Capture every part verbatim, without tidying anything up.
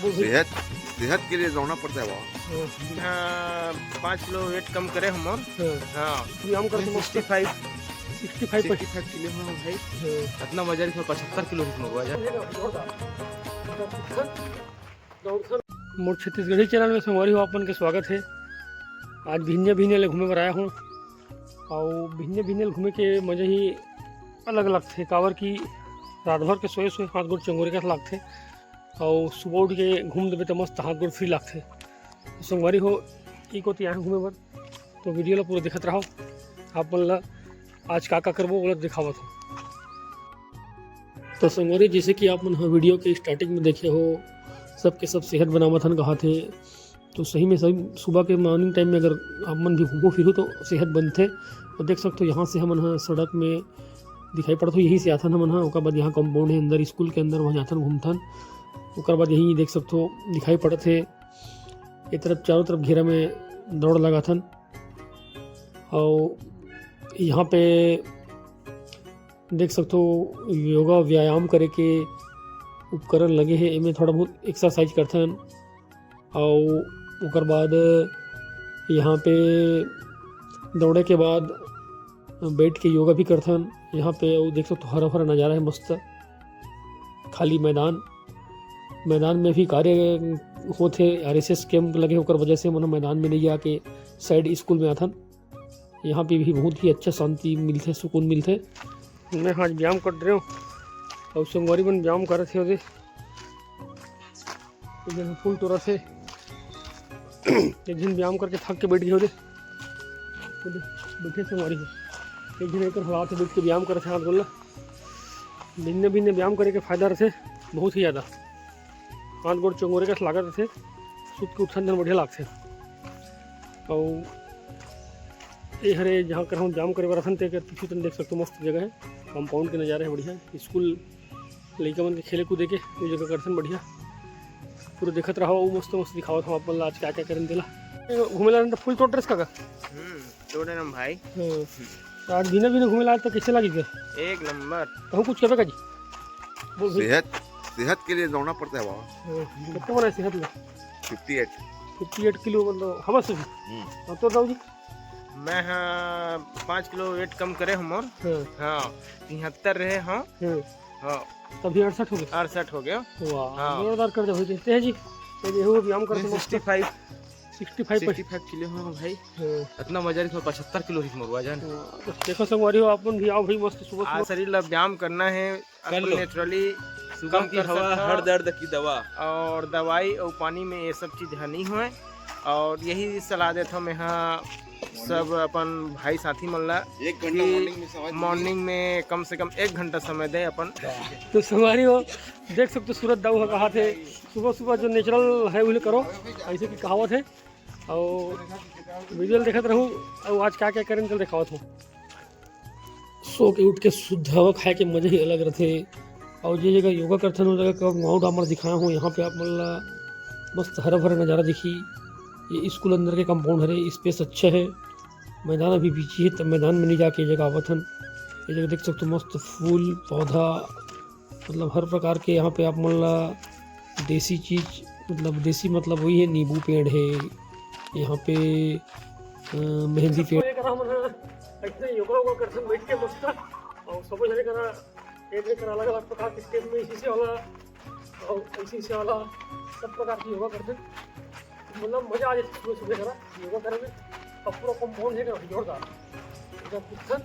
सेहत, सेहत के लिए दौड़ना पड़ता है बाबा। हाँ, पाँच किलो वेट कम करे हम। हाँ। हाँ। व्यायाम करके सिक्सटी फाइव। सिक्सटी फाइव पर सिक्सटी फाइव किलो हूँ भाई। हाँ। इतना वजन है, पचहत्तर किलो हूँ वजन। मोर छत्तीसगढ़ी चैनल में संगवारी हो, आप मन के स्वागत है। आज भिन्ने भिन्ने ले घूमे बर आया हूँ। अउ भिन्ने भिन्ने ले घूमे के मजा ही अलग लगथे, काबर कि रात भर के सोए सोए हाथ गोड़ चंगोरे कस लगथे। अउ सुबह उठ के घूम देबे त मस्त हाथ गोड़ फ्री लगथे। तो संगवारी हो, ई कोती आए घूमे बर, तो वीडियो ला पूरा देखत रहो। आप मन ला आज का का करबो, ओला दिखावत हो। तो संगवारी, जैसे कि आप मन ह वीडियो के स्टार्टिंग में देखे हो, सबके सब सेहत बनावत हन कहाथे। तो सही में, सही सुबह के मॉर्निंग टाइम में अगर आप मन भी घूमो फिरो तो सेहत बनथे। तो देख सकते हो, यहाँ से हमन ह सड़क में दिखाई पड़त हो, यहीं से आथन हमन ह। ओकर बाद यहाँ कंपाउंड है अंदर, स्कूल के अंदर, वहाँ जाथन, घूमथन। ओकर बाद यहीं देख सकते हो, दिखाई पड़त है ये तरफ, चारों तरफ घेरा में दौड़ लगाथन। और यहाँ पे देख सकते हो, योगा व्यायाम करे के उपकरण लगे हैं। एमे थोड़ा बहुत एक्सरसाइज करथन। और ओकर बाद यहाँ पे दौड़े के बाद बैठ के योगा भी करथन। यहाँ पे वो देख सकते हो, हरा भरा नज़ारा है मस्त, खाली मैदान। मैदान में भी कार्य होथे, आरएसएस कैंप लगे, ओकर वजह से मन मैदान में नहीं आके साइड स्कूल में आथन। यहाँ पे भी बहुत ही अच्छा शांति मिलथे, सुकून मिलथे। मैं आज व्यायाम कर रहे हूँ और संगवारी मन व्यायाम करत हे ओदे। ये फूल तोड़त हे। एक झन व्यायाम करके थक के बैठ गए ओदे। ओदे बैठे संगवारी हो। एक झन एकर हालात हे, बैठ के व्यायाम करत हे, हाथ गोड़ ला। भिन्न भिन्न व्यायाम करे के फायदा रहथे बहुत ही ज़्यादा। हाथ गोड़ चंगोरे कस लागत रथे, सुत के उठन तन बढ़िया लागथे। अउ ए हरे जहाँ कर हम व्यायाम करे बर रथन, तेकर पीछू तन देख सकथो, मस्त जगह है, कंपाउंड के नज़ारा है बढ़िया। स्कूल लइका मन के खेले कूदे के वो जगह करथन बढ़िया। पूरा देखत रहो, वो मस्त मस्त दिखावत हम अपन ला आज क्या क्या करन तेला। घूमे ला तो फूल तोड़ रहे का? हम्म, तोड़े ना भाई। हाँ। तो आज बिना बिना घूमे ला तो कैसे लगी? एक नंबर। कहूँ कुछ कहबे का जी? बोल भाई। सेहत, सेहत के लिए दौड़ना पड़ता है बाबा। हाँ, कितना बना है सेहत में? Fifty eight. Fifty eight kilo मतलब हवा से भी? हम्म। और तो दाऊ जी? मैं हाँ पाँच किलो वेट कम करे हमर। हाँ। हाँ, तिहत्तर रहे हाँ। हाँ। हाँ। तभी अड़सठ हो गए? अड़सठ हो गया। वाह, हाँ। जोरदार कर दे भाई, देखते हैं जी। तो ये वो व्यायाम करते मैं सिक्सटी फाइव। सिक्सटी फाइव पर सिक्सटी फाइव किलो हूँ भाई। हाँ। इतना वजन है, पचहत्तर किलो ही मोर वजन। हाँ, तो देखो संगवारी हो, आप मन भी आओ भाई, मस्त सुबह आज सुबह। शरीर ला व्यायाम करना है, कर लो। नेचुरली सुबह कम की कर हवा, सकता हर दर्द की दवा। और दवाई और पानी में ये सब चीज ह नहीं होए। और यही सलाह देता हूँ मैं हाँ सब अपन भाई साथी मन ला एक घंटा कि मॉर्निंग में समय दीजिए। मॉर्निंग में कम से कम एक घंटा समय दे अपन। तो संगवारी हो, देख सकते हो सूरज दाऊ ह कहाथे सुबह सुबह जो नेचुरल है उहे करो, ऐसे कि कहावत है। और वीडियो देखत रहू, और आज क्या क्या करें चल दिखावत हूँ। सो के उठ के शुद्ध हवा खाए के मजा ही अलग रहथे। और जे जगह योगा करथन, वो जगह का माहौल हमर दिखाया हूँ। यहाँ पे आप मन ला मस्त हरा भरा नज़ारा दिखी। ये स्कूल अंदर के कंपाउंड हरे, स्पेस अच्छा है। मैदान अभी बीची है, तब मैदान में नहीं जाके ये जगह आवत हन। ये जगह देख सकते हो, मस्त फूल पौधा, मतलब हर प्रकार के यहाँ पे आप मन ला देसी चीज, मतलब देसी मतलब वही है, नींबू पेड़ है, यहाँ पे अ, मेहंदी पेड़। ये करा हमन ह, ऐसे योगा वोगा करथन बैठ के मस्त, और सब झने करा, एक एक करा अलग अलग प्रकार के स्टेप में, इसी से वाला और इसी से वाला सब प्रकार के योगा करथन। मतलब मजा आ जाथे सुबह सुबह करा योगा करे में। अब पूरा कंपाउंड है ना जोरदार। इधर उठथन,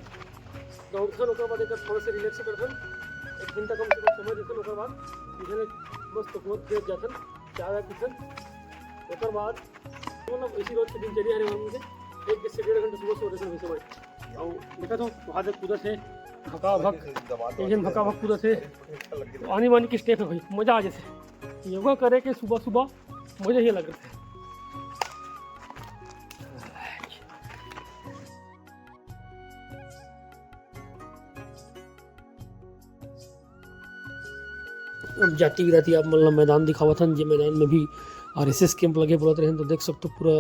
दौड़थन, ओकर बाद एक थोड़ा सा रिलैक्स करथन, एक घंटा कम से कम समय देथन, ओकर बाद इधर मस्त घूमत फिरत जाथन, चाय वाय पीथन। ओकर बाद मतलब इसी रोज के दिनचर्या हरे हमन के, एक से डेढ़ घंटा सुबह सो देथन वैसे भाई। और देखा तो वहाँ से कूदत है भका भक, एक जन भका भक कूदत है। आनी बानी के स्टेप है भाई, मजा आ जाथे योगा करे के सुबह सुबह, मजा ही अलग रहता है। अब जाती बिराती आप मन ला मैदान दिखावत हन, जे मैदान में भी आरएसएस कैंप लगे बोलत रहन, तो देख सकते हो पूरा,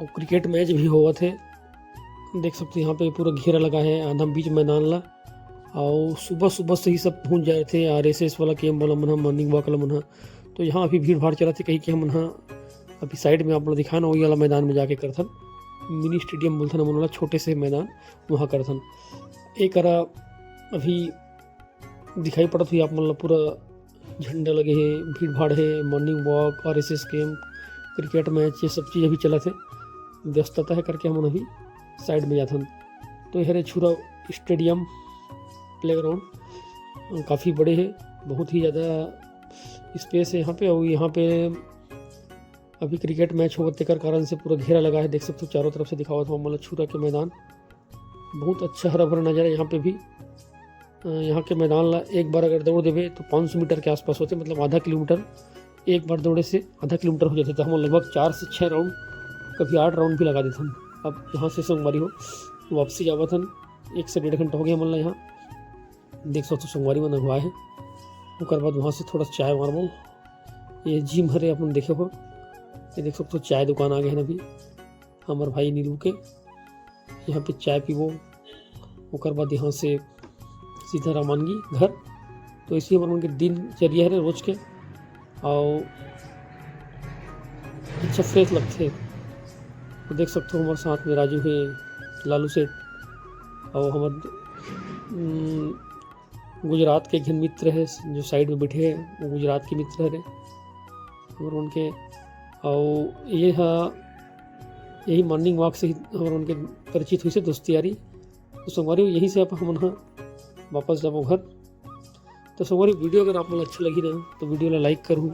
और क्रिकेट मैच भी होवत है। देख सकते हो यहाँ पे पूरा घेरा लगा है, आधा बीच मैदान ला। और सुबह सुबह से ही सब पहुँच जाए थे, आरएसएस वाला कैंप वाला मन ह, मॉर्निंग वॉक वाला मन ह, तो यहाँ अभी भीड़ भाड़ चलत हे, कहीं कि हमन ह अभी साइड में आप लोग दिखाना, वही वाला मैदान में जाके करथन, मिनी स्टेडियम बोलथन हमन वाला, छोटे से मैदान, वहाँ करथन। एक करा अभी दिखाई पड़त हुई आप मन ला पूरा झंडा लगे हे, भीड़ भाड़ हे, morning walk, RSS camp, cricket match, ये सब चीज़ अभी चलत हे। व्यस्तता है करके हमन अभी साइड में जाथन। तो ये हरे छुरा स्टेडियम प्लेग्राउंड, काफ़ी बड़े हे, बहुत ही ज़्यादा स्पेस है यहाँ पे। और यहाँ पे अभी क्रिकेट मैच होवत तेकर कारण से पूरा घेरा लगा है, देख सकते हो चारों तरफ से दिखावत हो हमन ला छुरा के मैदान। बहुत अच्छा हरा भरा नज़ारा यहाँ पे भी। अ, यहाँ के मैदान ला एक बार अगर दौड़ देबे तो पाँच सौ मीटर के आसपास होथे, मतलब आधा किलोमीटर। एक बार दौड़े से आधा किलोमीटर हो जाथे, तो हम लगभग चार से छः राउंड, कभी आठ राउंड भी लगा देथन। अब यहाँ से संगवारी हो वापसी जावत हन, एक से डेढ़ घंटा हो गया हमन ला यहाँ। देख सकथो संगवारी मन अगुवाए हे। ओकर बाद वहाँ से थोड़ा चाय मारबो। ये जिम हरे, अपन देखे हो, ये देख सकथो चाय दुकान आ गए हैं अभी हमर भाई नीलू के। यहाँ पे चाय पीबो, ओकर बाद यहाँ से सीधा रवानगी घर। तो इसी हमर मन के दिनचर्या हरे रोज के, और अच्छा फ्रेश लगथे। तो देख सकथो हमर साथ में राजू हे, लालू सेठ, और हमर, उम, गुजरात के एक झन मित्र हे जो साइड में बैठे हे, वो गुजरात के मित्र हरे हमर मन के। और ये हा, यही मॉर्निंग वॉक से ही हमर मन के परिचित हुई से दोस्ती यारी। तो संगवारी हो, यहीं से अब हमन ह वापस जाबो घर। तो संगवारी, वीडियो अगर आप मन ला अच्छा लगी ना तो वीडियो ला लाइक करहू,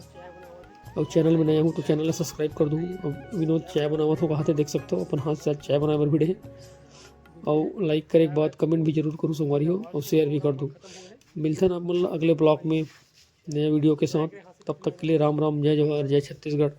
और चैनल में नया हूँ तो चैनल ला सब्सक्राइब कर दूँ। अब विनोद चाय बनावत हो कहा थे, देख सकते हो अपन हाथ से आज चाय बनाए बर भिड़े हे। और लाइक करे के बाद कमेंट भी जरूर करूँ संगवारी हो, और शेयर भी कर दूँ। मिलथन आप मन ला अगले ब्लॉग में नया वीडियो के साथ। तब तक के लिए राम राम, जय जोहार, जय छत्तीसगढ़।